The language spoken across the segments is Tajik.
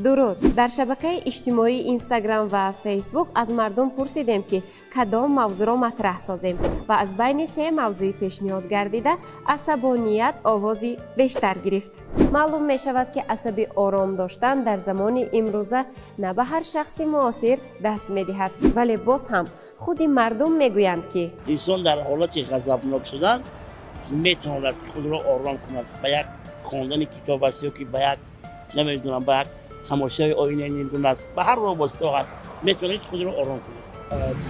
Дуруд! Дар шабакаи иҷтимоии Инстаграм ва Фейсбук аз мардум пурсидем, ки кадом мавзӯъро матраҳ созем, ва аз байни се мавзӯи пешниҳод гардида асабоният овози бештар гирифт. Маълум мешавад, ки асаби ором доштан дар замони имрӯза на ба ҳар шахси муосир даст медиҳад, вале боз ҳам худи мардум мегӯянд, ки инсон дар ҳолати ғазабнок шудан метавонад худро ором кунад ба як хондани китоб аст ё ки ба як, намедонам, ба як тамошои оинаи нимгун аст, ба ҳар роҳ воситаҳо ҳаст, метавонед худро ором кунед.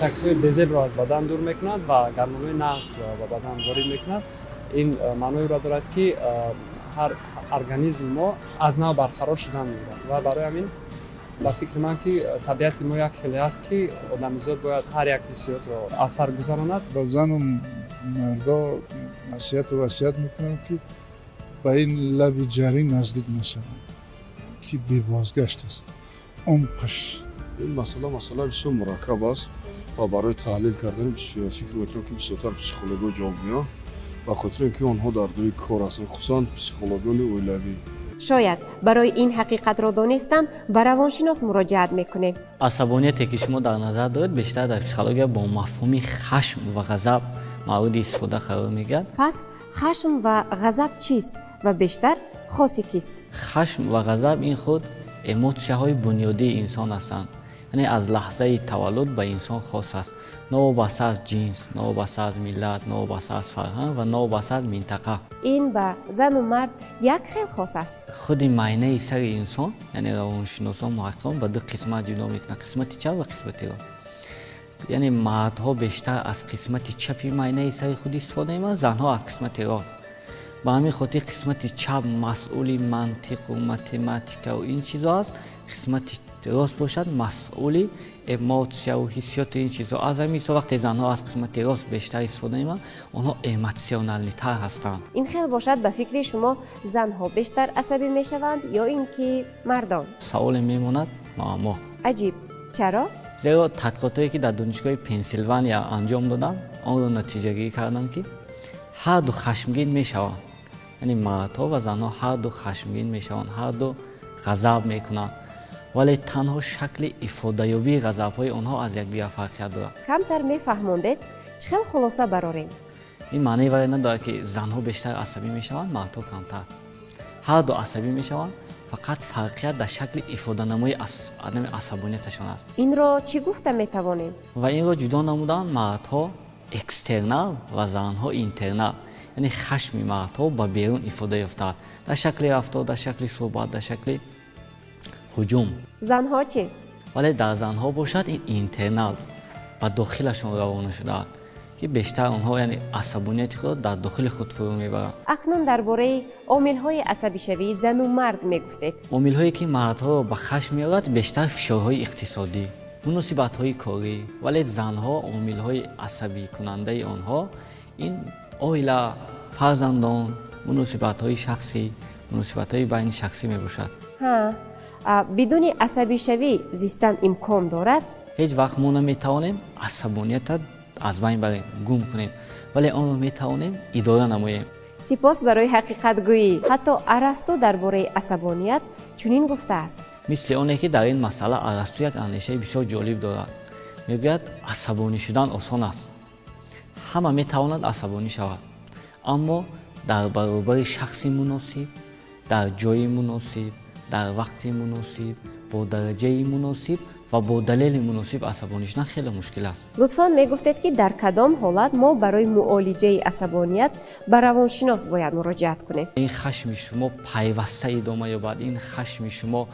Токсинҳои безебро аз бадан дур мекунад ва гормонҳои нағз ба бадан ворид мекунад. Ин маъноеро дорад, ки ҳар организми мо аз нав барқарор шудан мегирад. Ва барои ҳамин, ба фикри ман, ки табиати мо як хеле аст, ки одамизод бояд ҳар як ҳиссиётро аз сар гузаронад. Ба зану мардо насиҳату васият мекунам, ки ба ин лаби ҷарӣ наздик нашаванд, ки бебозгашт аст умқаш. Ин масъала масъала бисёр мураккаб аст ва барои таҳлил кардани фикр мекунам, ки бисёртар психологҳо ҷавоб меоянд, ба хотире ки онҳо дар дӯи кор ҳастанд, хусусан психологони оилавӣ. Шояд барои ин ҳақиқатро донистан ба равоншинос муроҷиат мекунем. Асабонияте, ки шумо дар назар доред, бештар дар психология бо мафҳуми хашм ва ғазаб мавриди истифода қарор мегирад. Пас хашм ва ғазаб чист ва бештар хоси кист? Хашм ва ғазаб ин худ эмотсияҳои бунёдии инсон ҳастанд, яъне аз лаҳзаи таваллуд ба инсон хос аст, новобаста аз ҷинс, новобаста аз миллат, новобаста аз фарҳанг ва новобаста аз минтақа. Ин ба зану мард як хел хос аст? Худи майнаи сари инсон, яъне равоншиносон, муҳаққиқон ба ду қисмат ҷудо мекунанд: қисмати чап ва қисмати рост. Яъне мардҳо бештар аз қисмати чапи майнаи сари худ истифода мебаранд, занҳо аз қисмати рост. Ба ҳамин хотир қисмати чап масъули мантиқу математикаву ин чизо аст, қисмати рост бошад масъули эмотсияву ҳиссиёту ин чизо. Аз ҳамин ҳисоб, вақте занҳо аз қисмати рост бештар истифода мебаранд, онҳо эмотсионалнитар ҳастанд. Ин хел бошад, ба фикри шумо, занҳо бештар асабӣ мешаванд ё ин ки мардон? Саволе мемонад муаммо. Аҷиб, чаро? Зеро тадқиқотҳое, ки дар Донишгоҳи Пенсилвания анҷом доданд, онро натиҷагирӣ карданд, ки ҳарду хашмгин мешаванд, яъне мардҳо ва занҳо ҳарду хашмгин мешаванд, ҳарду ғазаб мекунанд, вале танҳо шакли ифодаёбии ғазабҳои онҳо аз якдигар фарқият дорад. Камтар мефаҳмондед, чӣ хел хулоса барорем? Ин маънии вале надорад, ки занҳо бештар асабӣ мешаванд, мардҳо камтар. Ҳарду асабӣ мешаванд, фақат фарқият дар шакли ифоданамои адами асабонияташон аст. Инро чӣ гуфта метавонем? Ва инро ҷудо намуданд: мардҳо экстернал ва занҳо интернал, яъне хашми мардҳо ба берун ифода ёфтааст дар шакли рафтор, дар шакли суҳбат, дар шакли ҳуҷум. Занҳо чӣ? Вале дар занҳо бошад, ин интернал, ба дохилашон равона шудааст, ки бештар онҳо, яъне асабонияти худро дар дохили худ фурӯ мебаранд. Акнун дар бораи омилҳои асабишавии зану мард мегуфтед. Омилҳое, ки мардҳоро ба хашм меорад, бештар фишорҳои иқтисодӣ, муносибатҳои корӣ, вале занҳо, омилҳои асабикунандаи онҳо ин оила, фарзандон, муносибатҳои шахсӣ, муносибатҳои байни шахсӣ мебошад. Ҳа, бидуни асабишавӣ зистан имкон дорад? Ҳеҷ вақт мо наметавонем асабонията аз байн барем, гум кунем, вале онро метавонем идора намоем. Сипос барои ҳақиқатгӯӣ. Ҳатто Арасту дар бораи асабоният чунин гуфтааст. Мисли оне ки дар ин масъала Арасту як андешаи бисёр ҷолиб дорад. Мегӯяд, асабонӣ шудан осон аст, ҳама метавонад асабонӣ шавад, аммо дар баробари шахси муносиб, дар ҷои муносиб, дар вақти муносиб, бо дараҷаи муносиб ва бо далели муносиб асабонӣ шудан хеле мушкил аст. Лутфан мегуфтед, ки дар кадом ҳолат мо барои муолиҷаи асабоният ба равоншинос бояд муроҷиат кунем? Ин хашми шумо пайваста идома ёбад, ин хашми шумо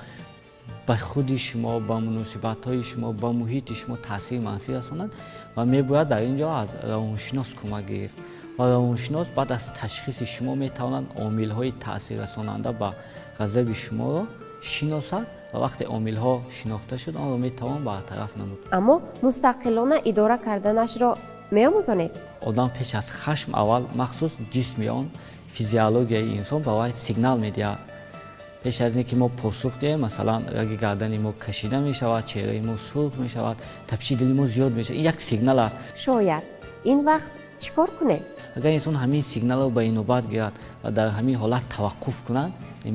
ба худи шумо, ба муносибатҳои шумо, ба муҳити шумо таъсири манфӣ расонад ва мебояд дар ин ҷо аз равоншинос кӯмак гирифт. Ва равоншинос баъд аз ташхиси шумо метавонад омилҳои таъсиррасонанда ба ғазаби шуморо шиносад ва вақте омилҳо шинохта шуд, онро метавон бартараф намуд. Аммо мустақилона идора карданашро меомӯзонед? Одам пеш аз хашм аввал махсус ҷисми он, физиологияи инсон ба вай сигнал медиҳад. Пеш аз ин ки мо посух диҳем, масалан, раги гардани мо кашида мешавад, чеҳраи мо сурх мешавад, тапиши дили мо зиёд мешавад. Ин як сигнал аст. Шояд ин вақт Чӣ кор кунем? Агар инсон ҳамин сигналро ба инобат гирад ва дар ҳамин ҳолат таваққуф кунад,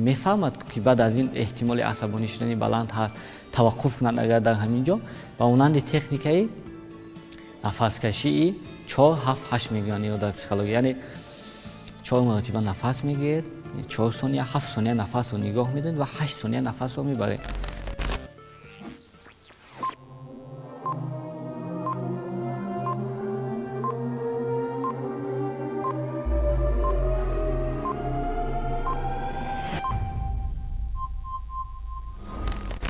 мефаҳмад, ки баъд аз ин эҳтимоли асабонӣ шудани баланд ҳаст, таваққуф кунад. Агар дар ҳамин ҷо ба монанди техникаи нафаскашии 4-7-8 мегӯянд ино дар психология, яъне 4 маротиба нафас мегиред, 4 сония, 7 сония нафасро нигоҳ медоред ва 8 сония нафасро мебаред.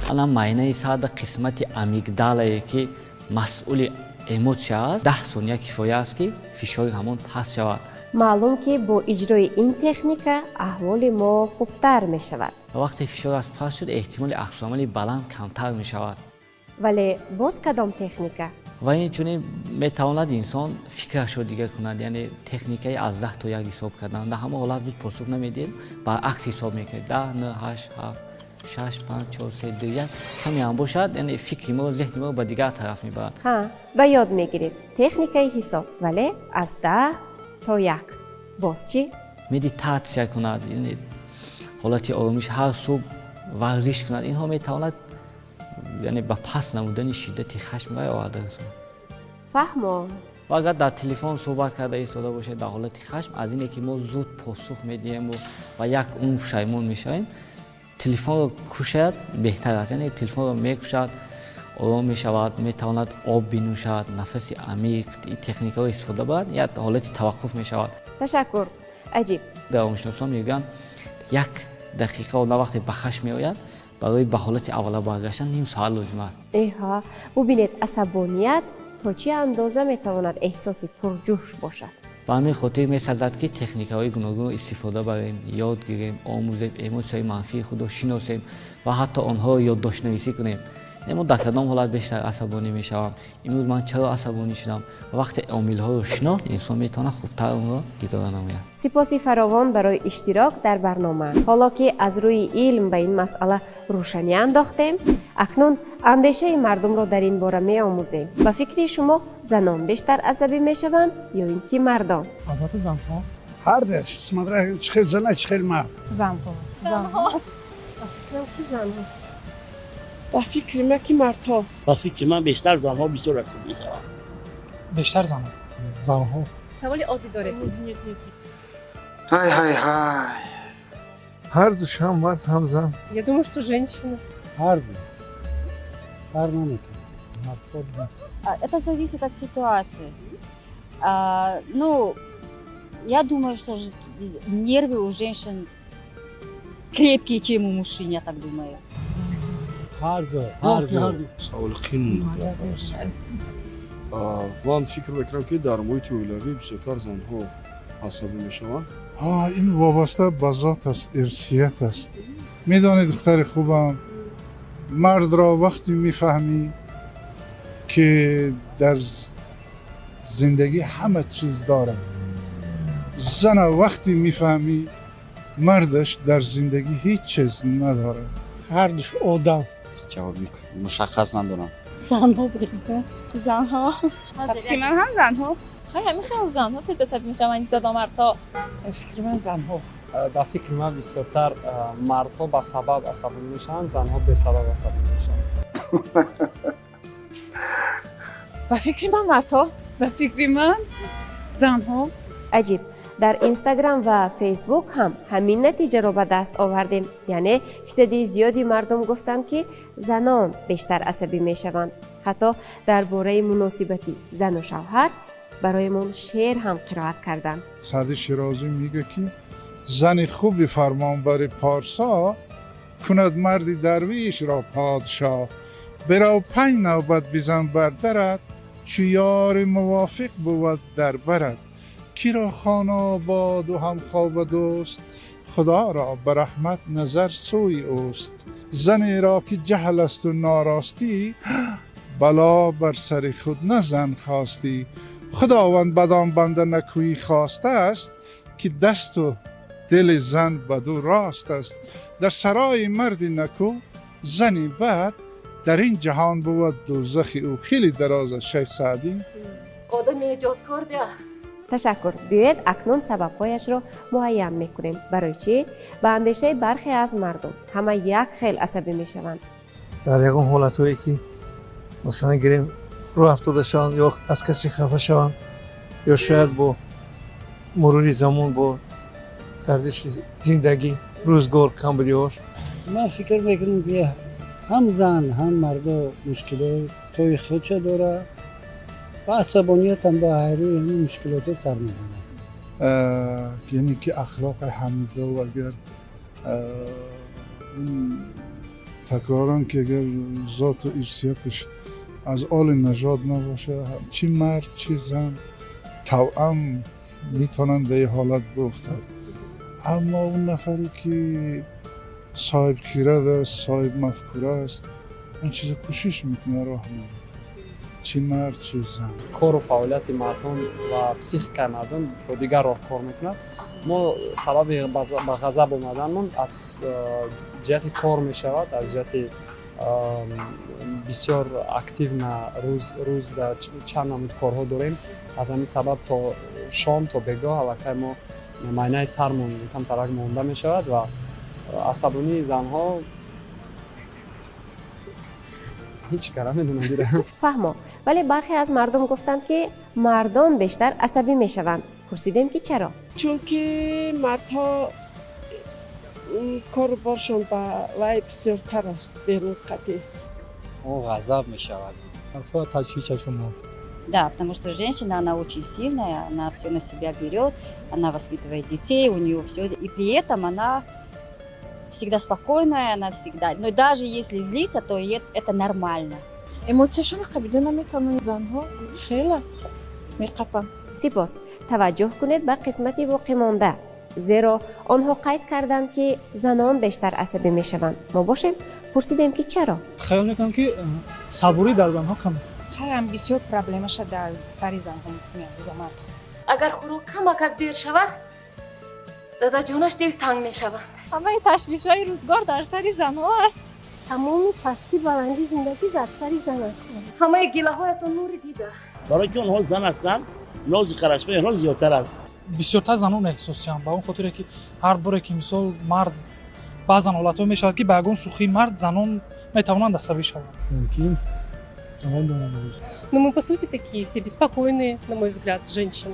Ана майнаи сарда қисмати амигдалае, ки масъули эмоция аст, 10 сония кифоя аст, ки фишори ҳамон паст шавад. Маълум, ки бо иҷрои ин техника аҳволи мо хубтар мешавад. Ва вақте фишор аз паст шуд, эҳтимоли аксуламали баланд камтар мешавад. Вале боз кадом техника? Ва инчунин метавонад инсон фикрашро дигар кунад, яъне техникаи аз 10 то 1 ҳисоб кардан. Дар ҳамон ҳолат зуд посух намедиҳед, баръакс ҳисоб мекунед: 10, 9, 8, 7, 6, 5, 4, 3, 2, 1. Каме ҳам бошад, яъне фикри моро, зеҳни моро ба дигар тараф мебарад. Ҳа, ба ёд мегиред техникаи ҳисоб, вале аз 10 то 1. Боз чӣ? Медитатсия кунад, яъне ҳолати оромиш, ҳар субҳ варзиш кунад. Инҳо метавонад, яъне ба паст намудани шиддати хашм вай оварда расонад. Фаҳмо. Ва агар дар телефон суҳбат карда истода бошед дар ҳолати хашм, аз ине ки мо зуд посух медиҳему ва як умр пушаймон мешавем, телефонро кушад беҳтар аст. Яъне телефонро мекушад, ором мешавад, метавонад об бинӯшад, нафаси амиқ, техникаҳоро истифода барад, як ҳолати таваққуф мешавад. Ташаккур. Аҷиб. Равоншиносон мегӯянд, 1 дақиқа одам вақте ба хашм меояд, барои ба ҳолати аввала баргаштан ним соат лозим аст. Эҳа, бубинед, асабоният то чӣ андоза метавонад эҳсоси пурҷӯш бошад. Ба ҳамин хотир месазад, ки техникаҳои гуногунро истифода барем, ёд гирем, омӯзем, эмоцияи манфии худро шиносем ва ҳатто онҳоро ёддоштнависӣ кунем. Мо дар кадом ҳолат бештар асабонӣ мешавам, имрӯз ман чаро асабонӣ шудам. Ва вақте омилҳоро шинохт, инсон метавонад хубтар онро идора намояд. Сипоси фаровон барои иштирок дар барнома. Ҳоло ки аз рӯи илм ба ин масъала рӯшанӣ андохтем, акнун андешаи мардумро дар ин бора меомӯзем. Ба фикри шумо, занон бештар асабӣ мешаванд ё ин ки мардон? Албатта, занҳо. Ҳар дуяш, смотря чӣ хел зана, чӣ хел мард. Занҳо. Занҳо. Ба фикрам, ки занҳо. Ба фикри ман, ки мардҳо. Ба фикри ман, бештар занҳо бисёр асабӣ мешаванд. Бештар занҳо. Занҳо. Саволи оддӣ дорем. Ҳай, ҳай, ҳай. Ҳар душ, ҳам мард, ҳам зан. Я думаю, что женщина. Ҳар ду, фарқ намекунад. Мардҳо дигар. Это зависит от ситуации. Ну, я думаю, что нервы у женщин крепкие, чем у мужчин, я так думаю. Ҳар ду, ҳар ду. Саволи қин. Ман фикр мекунам, ки дар муҳити оилавӣ бисёртар занҳо асабӣ мешаванд. Ин вобаста ба зот аст, ирсият аст. Медонӣ, духтари хубам, мардро вақте мефаҳмӣ, ки дар зиндагӣ ҳама чиз дорад. Зана вақте мефаҳмӣ, мардаш дар зиндагӣ ҳеҷ чиз надорад. Ҳар душ одам. Ҷавоби мушаххас надорам. Занҳо будеста. Занҳо. Ба фикри ман ҳам занҳо. Хай, ҳамин хел занҳо тез асабӣ мешаванд нисбат ба мардҳо. Ба фикри ман, занҳо. Ба фикри ман, бисёртар мардҳо ба сабаб асабонӣ мешаванд, занҳо бесабаб асабонӣ мешаванд. Ба фикри ман, мардҳо. Ба фикри ман, занҳо. Аҷиб, дар Инстаграм ва Фейсбук ҳам ҳамин натиҷаро ба даст овардем, яъне фисади зиёди мардум гуфтанд, ки занон бештар асабӣ мешаванд. Ҳатто дар бораи муносибати зану шавҳар бароямон шеър ҳам қироат карданд. Саъди Широзӣ мега, ки зани хуби фармонбари порсо кунад марди дарвишро подшоҳ. Бирав, панҷ навбат бизан бар дарат, чу ёри мувофиқ бувад дар барат. Киро хона ободу ҳамхоба дӯст, худоро ба раҳмат назар сӯи ӯст. Занеро ки ҷаҳл асту норостӣ, бало бар сари худ на зан хостӣ. Худованд бадон банда накӯӣ хостааст, ки дасту дили зан баду рост аст. Дар сарои марди накӯ зани бад, дар ин ҷаҳон бувад дӯзахи ӯ хеле дароз аст. Шайх Саъдӣ. Одами эҷодкор дия. Ташаккур. Биёед акнун сабабҳояшро муайян мекунем. Барои чӣ ба андешаи бархе аз мардум ҳама як хел асабӣ мешаванд? Дар ягон ҳолатҳое ки масалан гирем рӯ афтода шаванд ё аз касе хафа шаванд ё шояд бо мурури замон, бо гардиши зиндагӣ, рӯзгор, камбудиҳош. Ман фикр мекунам, ки ҳам зан, ҳам мардо мушкилотҳои худша дорад ва асабониятам ба ҳайрӯи ҳамин мушкилотҳо сар мезанад. Яъне ки ахлоқи ҳамидов агар такроран ки агар зоту ирсияташ аз оли нажод набошад, чӣ мард, чӣ зан тавъам метавонанд ба ин ҳолат биуфтад. Аммо он нафаре ки соҳиб хирад аст, соҳиб мафкура аст, он чиза кӯшиш мекунад, роҳ намедиҳад, чӣ мард, чӣ зан. Кору фаъолияти мардон ва психикаи мардон бо дигар роҳ кор мекунад. Мо сабаби ба ғазаб омаданмон аз ҷиҳати кор мешавад, аз ҷиҳати бисёр активна рӯз дар чанд намуд корҳо дорем. Аз ҳамин сабаб то шом, то бегоҳ аллакай мо майнаи сармон камтарак монда мешавад ва асабонии занҳо ҳеҷ кара медонам. Фаҳмо, вале бархе аз мардум гуфтанд, ки мардон бештар асабӣ мешаванд. Пурсидем, ки чаро? Чунки мардҳо кору боршон ба вай бисёртар аст, берунқатӣ. Ӯ ғазаб мешавад. Да, потому что женщина, она очень сильная, она все на себя берет, она воспитывает детей, у нее все, и при этом она всегда спокойная, она всегда, но даже если злится, то это нормально. Эмоцияшонро қабида наметавонанд занҳо, хеле меқапанд. Сипос. Таваҷҷӯҳ кунед ба қисмати боқимонда, зеро онҳо қайд карданд, ки занон бештар асабӣ мешаванд. Мо бошем пурсидем, ки чаро? Хаёл мекунам, ки сабурӣ дар занҳо кам аст. Хаям бисёр проблемаша дар сари занҳо меандоза мардҳо. Агар хӯрок камакак дер шавад, дадаҷонаш дилтанг мешаванд. Ҳамаи ташвишҳои рӯзгор дар сари занҳо аст. Тамоми пастӣ баландии зиндагӣ дар сари занак. Ҳамаи гилаҳоятон нури дида. Барои ки онҳо зан ҳастанд, нозу карашмаи онҳо зиёдтар аст. Бисёртар занон эҳсосиям, ба он хотире ки ҳар боре ки мисол мард, баъзан ҳолатҳо мешавад, ки ба ягон шӯхии мард занон метавонанд асабӣ шаванд. Мумкин. Ну, мы по сути такие все беспокойные, на мой взгляд, женщины.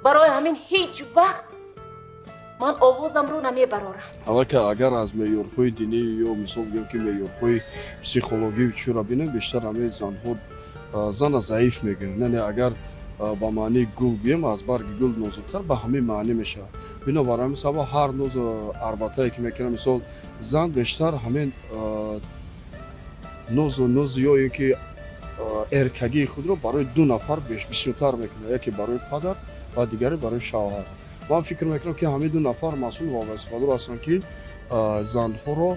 Барои ҳамин ҳеҷ вақт ман овозамро намебарорам. Аллакай агар аз меъёрҳои динӣ ё мисол бигӯем, ки меъёрҳои психологӣ чура бинем, бештар ҳамаи занҳо зана заиф мегӯянд. Яъне агар ба маънии гул гӯем, аз барги гул нозуктар, ба ҳамин маънӣ мешавад. Бинобар ҳамин сабаб ҳар нозу арбатае ки мекунам, мисол зан бештар ҳамин нозу ноз ё ин ки эркагии худро барои ду нафар бисёртар мекунад: яке барои падар ва дигаре барои шавҳар. Ман фикр мекунам, ки ҳамин ду нафар масъул ва вазифадор ҳастанд, ки занҳоро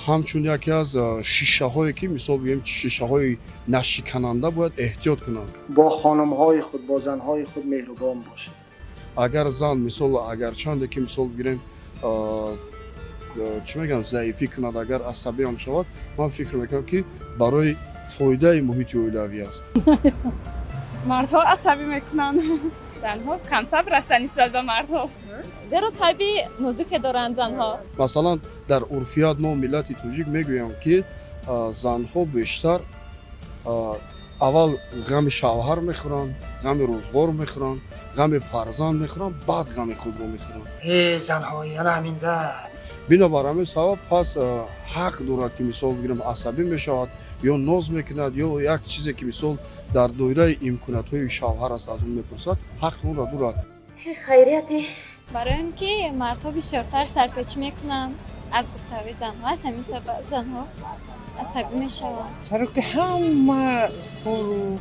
ҳамчун яке аз шишаҳое ки мисол бигӯем шишаҳои нашикананда бояд эҳтиёт кунанд. Бо хонумҳои худ, бо занҳои худ меҳрубон бошед. Агар зан мисол агарчанде ки мисол бигирем чӣ мегӯям заифӣ кунад, агар асабӣ ҳам шавад, ман фикр мекунам, ки барои фоидаи муҳити оилавӣ аст. Мардҳо асабӣ мекунанд. Занҳо камсабр ҳастанд нисбат ба мардҳо, зеро табъи нозуке доранд занҳо. Масалан, дар урфият мо миллати тоҷик мегӯям, ки занҳо бештар аввал ғами шавҳар мехӯранд, ғами рӯзғор мехӯранд, ғами фарзанд мехӯранд, баъд ғами худро мехӯранд. Занҳои ана ҳаминда. Бинобар ҳамин сабаб пас ҳақ дорад, ки мисол бигирем асабӣ мешавад ё ноз мекунад ё як чизе ки мисол дар доираи имкониятҳои шавҳар аст, аз он мепурсад, ҳаққи онро дорад. Хайрияте. Барои он ки мардҳо бисёртар сарпечӣ мекунанд аз гуфтаҳои занҳо, аз ҳамин сабаб занҳо асабӣ мешаванд. Чаро ки ҳама кору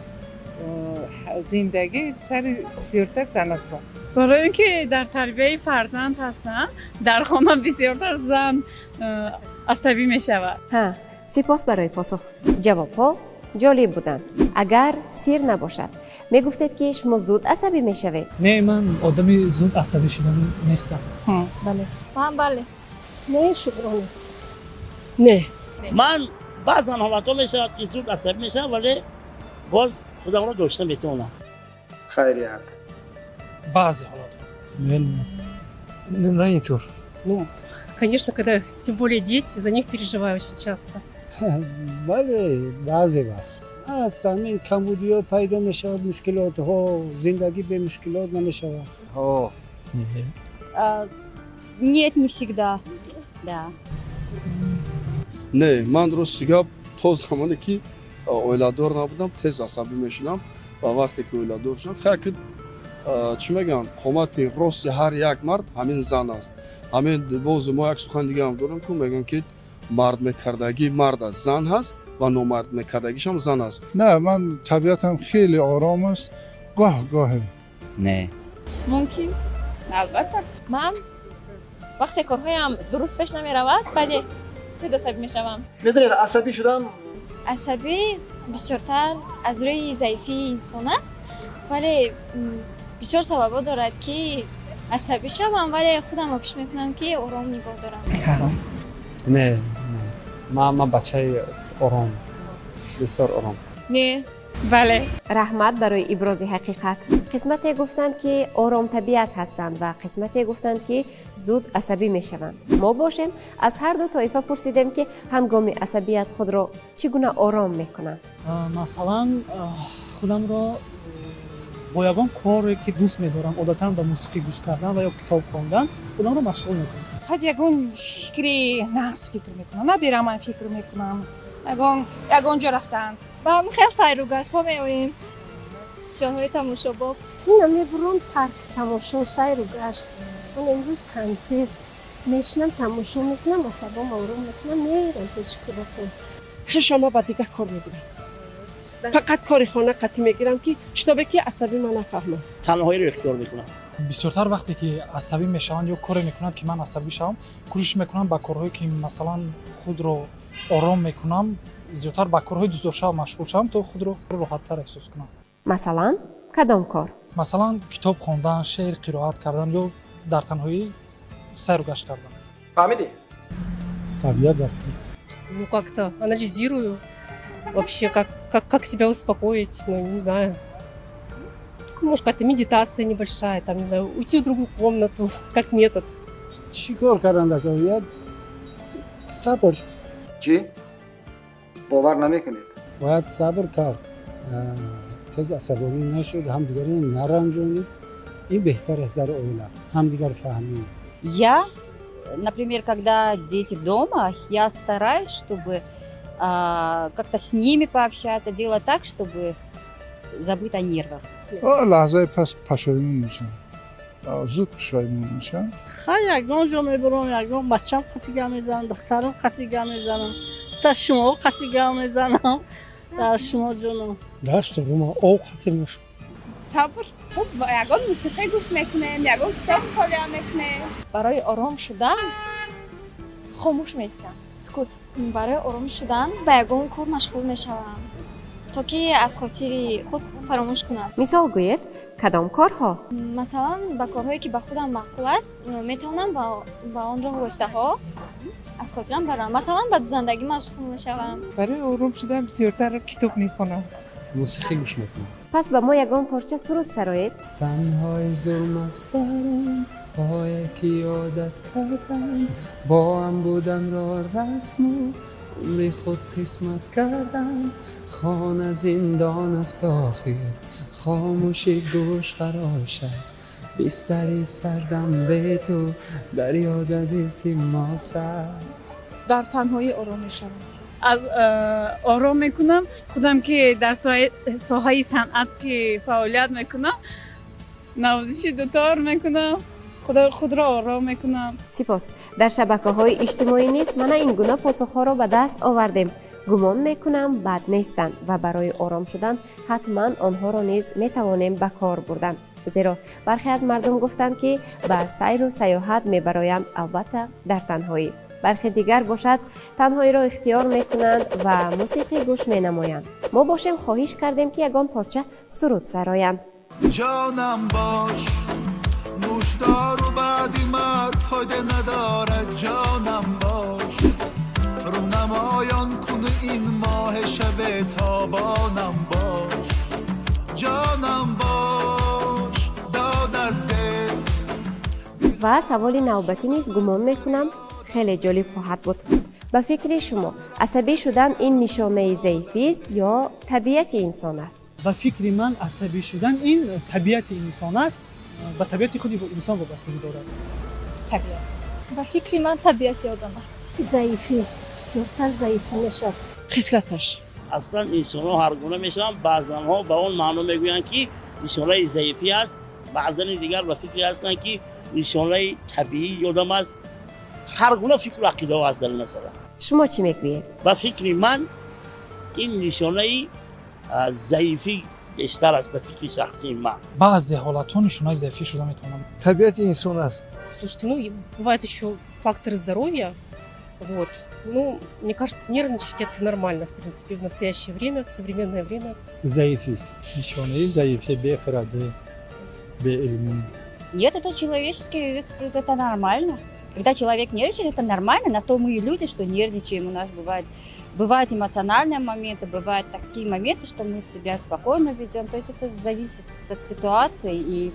зиндагӣ сари бисёртар занакҳо. Барои он ки дар тарбияи фарзанд ҳастанд, дар хона бисёртар зан асабӣ мешавад. Ҳа, сипос барои посух. Ҷавобҳо ҷолиб буданд. Агар сир набошад, мегуфтед, ки шумо зуд асабӣ мешавед? Не, ман одами зуд асабӣ шудан нестам. Бале. Ман бале. Не, шукрона. Не. Ман баъзан ҳолатҳо мешавад, ки зуд асабӣ мешавам, вале боз худамро дошта метавонам. Хайрият. Баъзе ҳолатҳо. Не, не, на интур. Ну, конечно, когда тем более дети, за них переживаю очень часто. Бале, баъзе вақт ҳаст, ҳамин камбудиҳо пайдо мешавад, мушкилотҳо, зиндагӣ бемушкилот намешавад. Нет, не всегда, да. Не, ман рости гап, то замоне ки оиладор набудам, тез асабӣ мешудам ва вақте ки оиладор шудам, хай ки чӣ мегӯям, қомати рости ҳар як мард ҳамин зан аст. Ҳамин боз мо як сухан дигаам дорем, ку мегӯям, ки мард мекардагӣ мард аст, зан ҳаст ва номард мекардагишам зан аст. Не, ман табиатам хеле ором аст, гоҳ гоҳе. Не. Мумкин, албатта. Ман вақте корҳоям дуруст пеш намеравад, бале, тез асабӣ мешавам. Медонед, асабӣ шудан Асабӣ бисёртар аз рӯи заифии инсон аст, вале бисёр сабабҳо дорад, ки асабӣ шавам, вале худамро кӯшиш мекунам, ки ором нигоҳ дорам. Не, ман бачаи ором, бисёр ором. Не, бале. Раҳмат барои ибрози ҳақиқат. Қисмате гуфтанд, ки оромтабиат ҳастанд, ва қисмате гуфтанд, ки зуд асабӣ мешаванд. Мо бошем, аз ҳар ду тоифа пурсидем, ки ҳангоми асабият худро чӣ гуна ором мекунанд. Масалан, худамро бо ягон коре, ки дӯст медорам, одатан ба мусиқӣ гӯш кардан ва ё китоб хондан, худамро машғул мекунам. Фақат ягон фикри нағз фикр мекунам, набира ман фикр мекунам, ягон ҷо рафтан. Ба ҳамин хел сайру гаштҳо меоем, ҷойҳои тамошобоб. Ина мебурам парк, тамошо, сайру гашт. Ман имрӯз консерт мешинам, тамошо мекунам, асабом ором мекунам, мерам пеши кӯдакон. Хешома ба дигар кор мегирам, фақат кори хона қатъӣ мегирам, ки чтобы ки асаби ман нафаҳмам. Танҳоиро ихтиёр мекунам. Бисёртар вақте ки асабӣ мешаванд ё коре мекунанд, ки ман асабӣ шавам, кӯшиш мекунам ба корҳое, ки масалан худро ором мекунам, зиёдтар ба корҳои дӯстдоштаам машғул шавам, то худро роҳаттар эҳсос кунам. Масалан, кадом кор? Масалан, китоб хондан, шеър қироат кардан ё дар танҳоӣ сайру гашт кардан. Фаҳмидӣ? Табиат. Ну, как-то анализирую вообще, как себя успокоить, ну, не знаю, может, какая-то медитация небольшая, там, не знаю, уйти в другую комнату, как метод. Чӣ кор кардан дар кор? Сабр. Чӣ, бовар намекунед? Бояд сабр кард, тез асабонӣ нашуд, ҳамдигарро наранҷонид, ин беҳтар аст дар оила, ҳамдигар фаҳмӣ. Я, например, когда дети дома, я стараюсь, чтобы как-то с ними пообщаться, делать так, чтобы забыть о нервах. Лаҳзаи пас пашоймон мешавам, зуд пушаймон мешавам. Хай, ягон ҷо мебурам, ягон бачам қати гап мезанам, духтарам қати гап мезанам, та шумо қати гап мезанам, дар шумо ҷонам. Даст рума об қати мешум. Сабр. Хуб, ягон мусиқӣ гӯш мекунем, ягон китоб мутолиа мекунем. Барои ором шудан хомӯш меистам, сукут. Барои ором шудан ба ягон кор машғул мешавам, то ки аз хотири худ фаромӯш кунам. Мисол гӯед, кадом корҳо? Масалан, ба корҳое, ки ба худам маъқул аст, метавонам ба он роҳу воситаҳо аз хотирам барам. Масалан, ба дузандагӣ машғул мешавам. Барои ором шудан бисёртар китоб мехонам. Мусиқӣ гӯш мекунам. Пас ба мо ягон порча суруд сароед. Танҳои зулм аст баром, пое ки одат кардам, бо ҳам буданро расму умри худ қисмат кардам. Хона зиндон аст охир, хомӯши гӯшхарош аст, бистари сардам бе ту дар ёдат илтимос аст. Дар танҳоӣ ором мешавам. Аз ором мекунам худам, ки дар соҳаи санъат ки фаъолият мекунам, навозиши дутор мекунам, худро ором мекунам. Сипос. Дар шабакаҳои иҷтимоӣ низ мана ин гуна посухҳоро ба даст овардем. Гумон мекунам, бад нестанд ва барои ором шудан ҳатман онҳоро низ метавонем ба кор бурдан, зеро бархе аз мардум гуфтанд, ки ба сайру сайёҳат мебароянд, албатта дар танҳоӣ. Бархе дигар бошад, танҳоиро ихтиёр мекунанд ва мусиқӣ гӯш менамоянд. Мо бошем, хоҳиш кардем, ки ягон порча суруд сароянд. Ҷонам бош, нӯшдору баъди марг фойда надорад, ҷонам бош, рӯнамоён кун ин моҳи шаби тобонам бош, ҷонам бош. Ва саволи навбатӣ низ гумон мекунам хеле ҷолиб хоҳад буд. Ба фикри шумо, асабӣ шудан ин нишонаи заифист ё табиати инсон аст? Ба фикри ман, асабӣ шудан ин табиати инсон аст, ба табиати худи инсон вобастагӣ дорад. Табиат. Ба фикри ман, табиати одам аст. Заифӣ, бисёртар заифӣ мешавад. Хислаташ. Аслан инсонҳо ҳаргуна мешаванд. Баъзанҳо ба он маъно мегӯянд, ки нишонаи заифӣ аст, баъзани дигар ба фикре ҳастанд, ки нишонаи табиии одам аст. Ҳар гуна фикру ақидаҳо ҳаст дар ин масъала. Шумо чӣ мегӯед? Ба фикри ман, ин нишонаи заифӣ бештар аст, ба фикри шахсии ман. Баъзе ҳолатҳо нишонаи заифӣ шуда метавонанд. Табиати инсон аст. Слушайте, ну, бывают еще факторы здоровья. Вот. Ну, мне кажется, нервничать это нормально, в принципе, в настоящее время, в современное время. Заифист. Нишонаи заифӣ, бехирадӣ, беилмӣ. Нет, это человеческий, это нормально. Когда человек нервничает, это нормально, на то мы и люди, что нервничаем. У нас бывают эмоциональные моменты, бывают такие моменты, что мы себя спокойно ведем. То есть это зависит от ситуации, и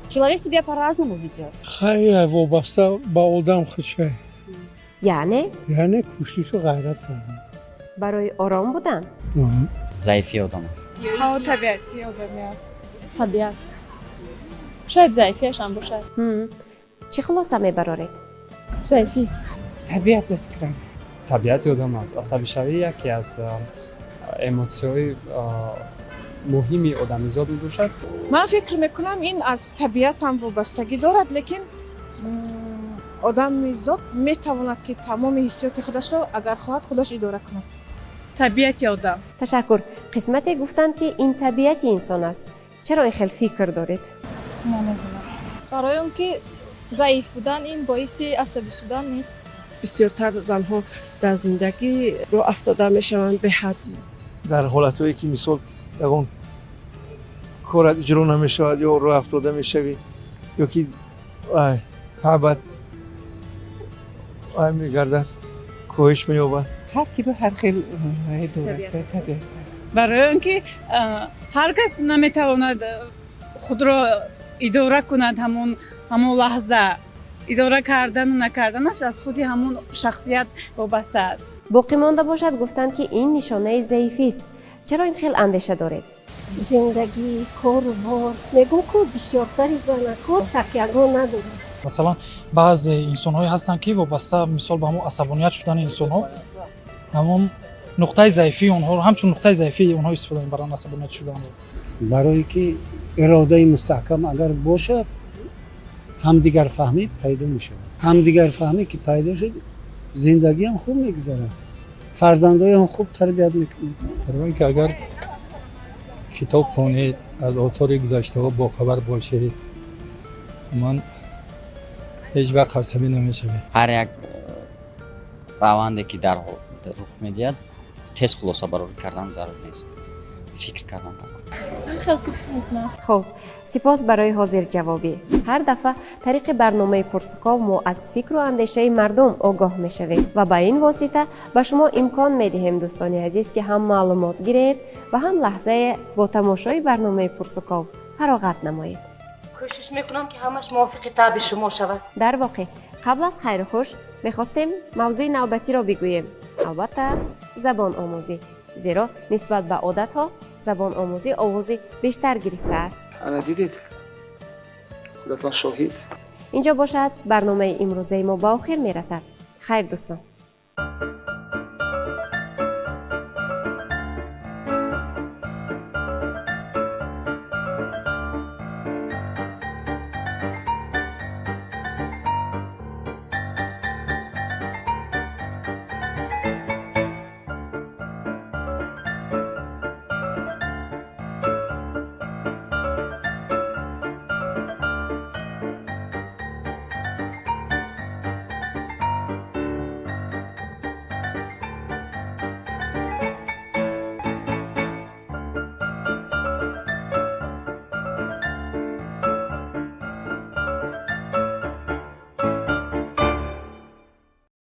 человек себя по-разному ведет. Хайр, вобаста ба одам худшай. Яъне? Яъне кӯшишу ғайрат кардан. Барои ором будан. Заифии одам аст. Ҳаво, табиати одами аст. Табиат, шояд заифиашам бошад. Чӣ хулоса мебароред? Заифӣ. Табиат, ба фикрам. Табиати одам аст. Асабишавӣ яке аз эмотсияҳои муҳими одамизод мебошад. Ман фикр мекунам, ин аз табиатам вобастагӣ дорад, лекин одамизод метавонад, ки тамоми ҳиссиёти худашро, агар хоҳад, худаш идора кунад. Табиати одам. Ташаккур. Қисмате гуфтанд, ки ин табиати инсон аст. Чаро ин хел фикр доред? Намедонам. Барои он ки заиф будан ин боиси асабӣ шудан нест. Бисёртар занҳо дар зиндагӣ роҳ афтода мешаванд беҳад. Дар ҳолатҳое ки, мисол, ягон корат иҷро намешавад ё роҳ афтода мешавӣ, ё ки таъбат ай мегардад, коҳиш меёбад. Ҳар ки ба ҳар хел дорад, табиат аст. Барои он ки ҳар кас наметавонад худро идора кунад, ҳамон лаҳза идора кардану накарданаш аз худи ҳамон шахсият вобаста аст. Боқӣ монда бошад, гуфтанд, ки ин нишонаи заифист. Чаро ин хел андеша доред? Зиндагӣ, кору бор, мегӯм ку, бисёртари занакҳо такягоҳ надоранд. Масалан, баъзе инсонҳое ҳастанд, ки вобаста, мисол, ба ҳамон асабоният шудани инсонҳо, ҳамон нуқтаи заифии онҳоро ҳамчун нуқтаи заифии онҳо истифода мебаранд, асабоният шуданро. Барое ки иродаи мустаҳкам агар бошад, ҳамдигарфаҳмӣ пайдо мешавад. Ҳамдигарфаҳмӣ ки пайдо шуд, зиндагиам хуб мегузарад, фарзандоям хуб тарбият мекунад. Барои ки агар китоб хонед, аз осори гузаштаҳо бохабар бошед, ман ҳеҷ вақт асабӣ намешавед. Ҳар як раванде ки дар рух медиҳад, тез хулосабарорӣ кардан зарур нест, фикр кардан. Хел фикр мекунам. Хуб, сипос барои ҳозирҷавобӣ. Ҳар дафъа тариқи барномаи Пурсуков мо аз фикру андешаи мардум огоҳ мешавем ва ба ин восита ба шумо имкон медиҳем, дӯстони азиз, ки ҳам маълумот гиред ва ҳам лаҳзае бо тамошои барномаи Пурсуков фароғат намоед. Кӯшиш мекунам, ки ҳамаш мувофиқи таъби шумо шавад. Дар воқеъ, қабл аз хайрухуш мехостем мавзӯи навбатиро бигӯем, албатта забономӯзӣ, зеро нисбат ба одатҳо забономӯзӣ овози бештар гирифтааст. Ана, дидед, худатон шоҳид. Инҷо бошад, барномаи имрӯзаи мо ба охир мерасад. Хайр, дӯстон.